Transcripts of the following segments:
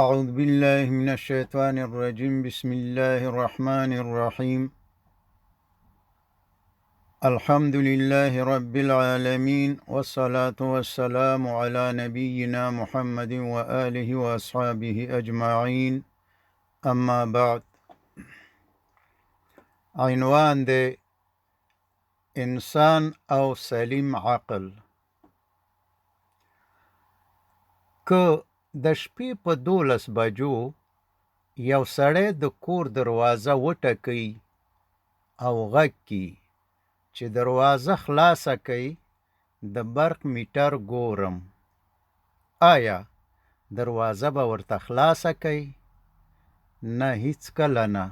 أعوذ بالله من الشيطان الرجيم. بسم الله الرحمن الرحيم. الحمد لله رب العالمين، والصلاة والسلام على نبينا محمد وآله وأصحابه أجمعين. أما بعد. عنوان دی انسان او سلیم عقل. که د شپې په 12 بجو یو سړی د کور دروازه وټکوي او غږ کړي چې دروازه خلاصه کړئ، د برق میټر ګورم، آیا دروازه به ورته خلاصه کړئ؟ نه، هیڅکله نه،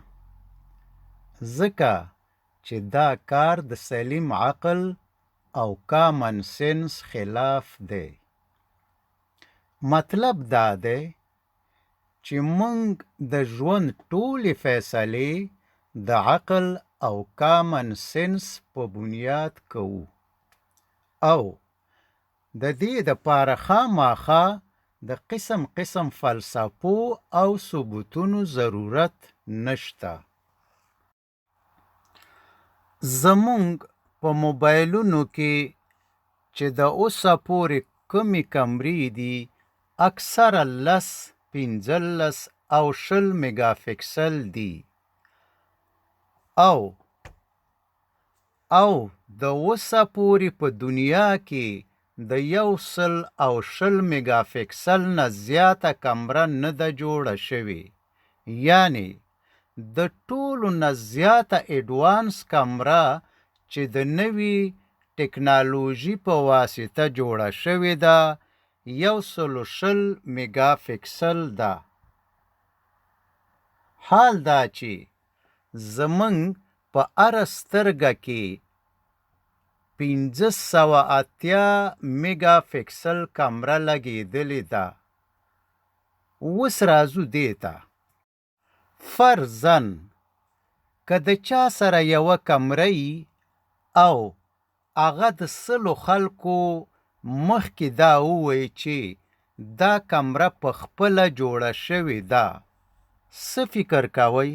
ځکه چې دا کار د سلیم عقل او کامن سنس خلاف دی. مطلب دا دی چې موږ د ژوند ټولې فیصلې د عقل او کامن سنس په بنیاد کوو، او د دې دپاره خامخا د قسم قسم فلسفو او ثبوتونو ضرورت نشته. زموږ په موبایلونو کې چې د اوسه پورې کومې کمرې دي، اکثره 10، 15 او 20 میګا فکسل دي، او د اوسه پورې په دنیا کې د 120 میګا فکسل نه زیاته کمره نه ده جوړه شوې. یعنې د ټولو نه زیاته اډوانس کمره چې د نوي ټکنالوژي په واسطه جوړه شوې ده، 120 میګا فکسل ده. حال دا چې زموږ په هره سترګه کې 580 میګا فکسل کمره لګېدلې ده. اوس راځو دې ته. فرضاً که د چا سره یوه کمره وي او هغه د 100 خلکو مخکې دا ووایي چې دا کمره په خپله جوړه شوې ده، څه فکر کوئ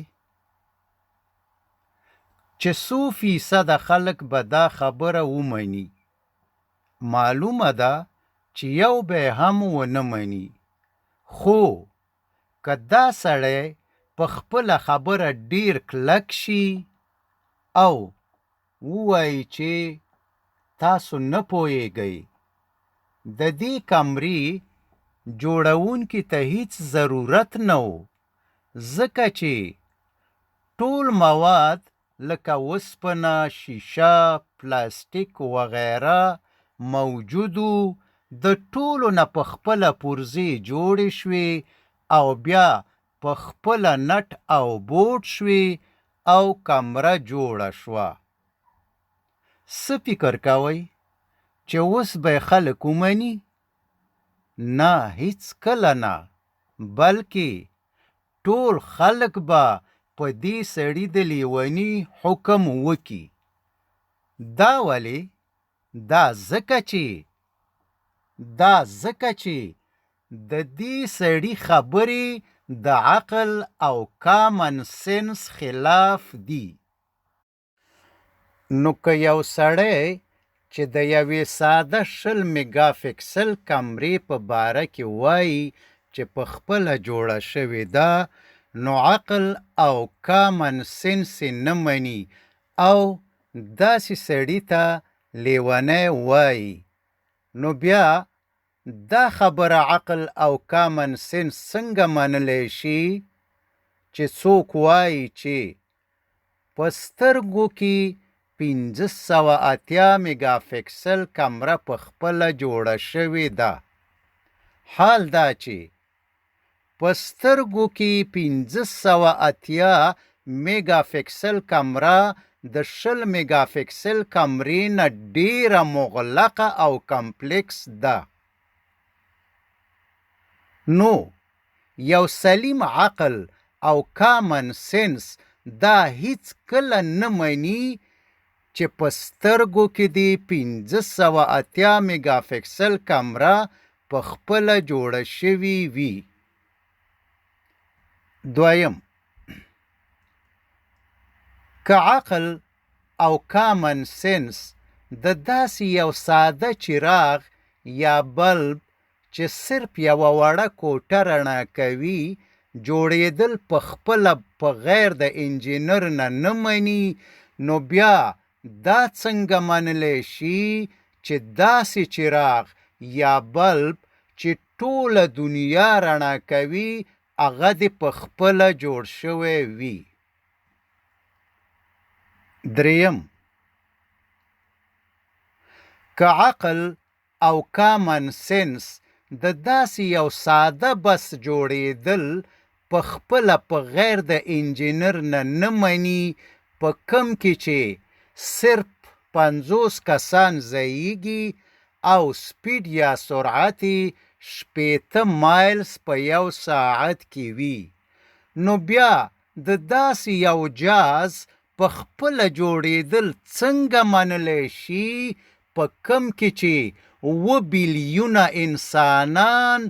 چې څو فیصده خلک به دا خبره ومني؟ معلومه ده چې یو به یې هم ونه مني. خو که دا سړی په خپله خبره ډېر کلک شي او ووایي چې تاسو نه پوهېږئ، د دې کمرې جوړونکي ته هیڅ ضرورت نه و، ځکه چې ټول مواد لکه وسپنه، شیشه، پلاستیک وغیره موجود وو، د ټولو نه په خپله پرزې جوړې شوې او بیا په خپله نټ او بوټ شوې او کمره جوړه شوه. څه فکر کوئ چې اوس به یې خلک ومني؟ نه، هیڅکله نه، بلکې ټول خلک به په دې سړي د لیوني حکم وکړي. دا ولې؟ دا ځکه چې د دې سړي خبرې د عقل او کامن سنس خلاف دي. نو که یو سړی چې د یوې ساده 20 میګا فکسل کمرې په باره کې وایي چې په خپله جوړه شوې ده، نو عقل او کامن سنس یې نه مني او داسې سړي ته لیونی وایي، نو بیا دا خبره عقل او کامن سنس څنګه منلی شي چې څوک وایي چې په سترګو کې 580 میګا فکسل کمره په خپله جوړه شوې ده، حال دا چې په سترګو کې 580 میګا فکسل کمره د 20 میګا فکسل کمرې نه ډېره مغلقه او کمپلیکس ده. نو یو سلیم عقل او کامن سنس دا هیڅکله نه مني چې په سترګو کې دې 580 میګا فکسل کمره په خپله جوړه شوې وي. دویم، که عقل او کامن سنس د داسې یو ساده چراغ یا بلب چې صرف یوه وړه کوټه رڼا کوي جوړېدل په خپله په غیر د انجینر نه نه مني، نو بیا دا څنګه منلی شي چې داسې چراغ یا بلب چې ټوله دنیا رڼا کوي هغه دې په خپله جوړ شوی وي؟ دریم، که عقل او کامن سنس د داسې یو ساده بس جوړېدل په خپله په غیر د انجینر نه نه مني په کوم کې چې صرف 50 کسان ځایږي او سپیډ یا سرعت یې 60 مایلز په یو ساعت کې وي، نو بیا د داسې یو جاز په خپله جوړېدل څنګه منلی شي په کوم کې چې 7 بیلیونه انسانان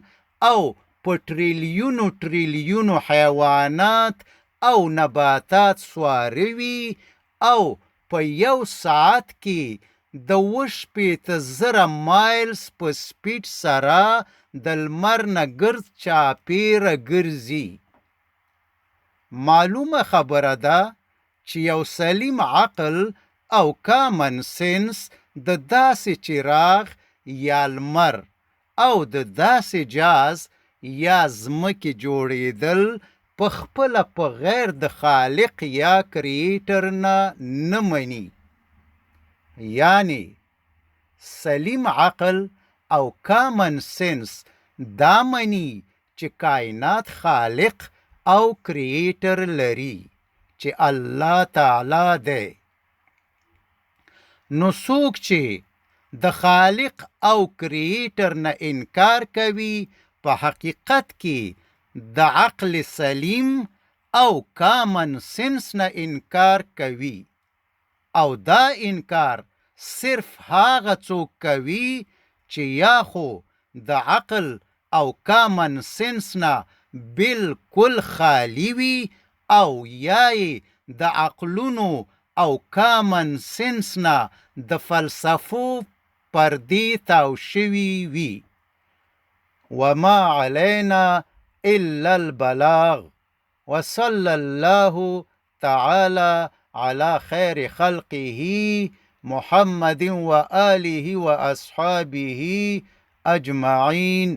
او په ټریلیونو ټریلیونو حیوانات او نباتات سواره وي او په یو ساعت کې د 67,000 مایلز په سپیډ سره د لمر نه ګرد چاپیره ګرځي؟ معلومه خبره ده چې یو سلیم عقل او کامن سنس د داسې چراغ یا لمر او د داسې جاز یا ځمکې جوړېدل په خپله په غیر د خالق یا کریټر نه نه مني. یعنی سلیم عقل او کامن سنس دا مني چې کائنات خالق او کریټر لري چې الله تعالی دی. نو څوک چې د خالق او کریټر نه انکار کوي په حقیقت کې د عقل سلیم او کامن سنس نه انکار کوي، او دا انکار صرف هغه څوک کوي چې یا خو د عقل او کامن سنس نه بالکل خالی وي او یا یې د عقلونو او کامن سنس نه د فلسفو پردې تاو شوي وي. وما علينا إلا البلاغ، وصلى الله تعالى على خير خلقه محمد وآله وأصحابه أجمعين.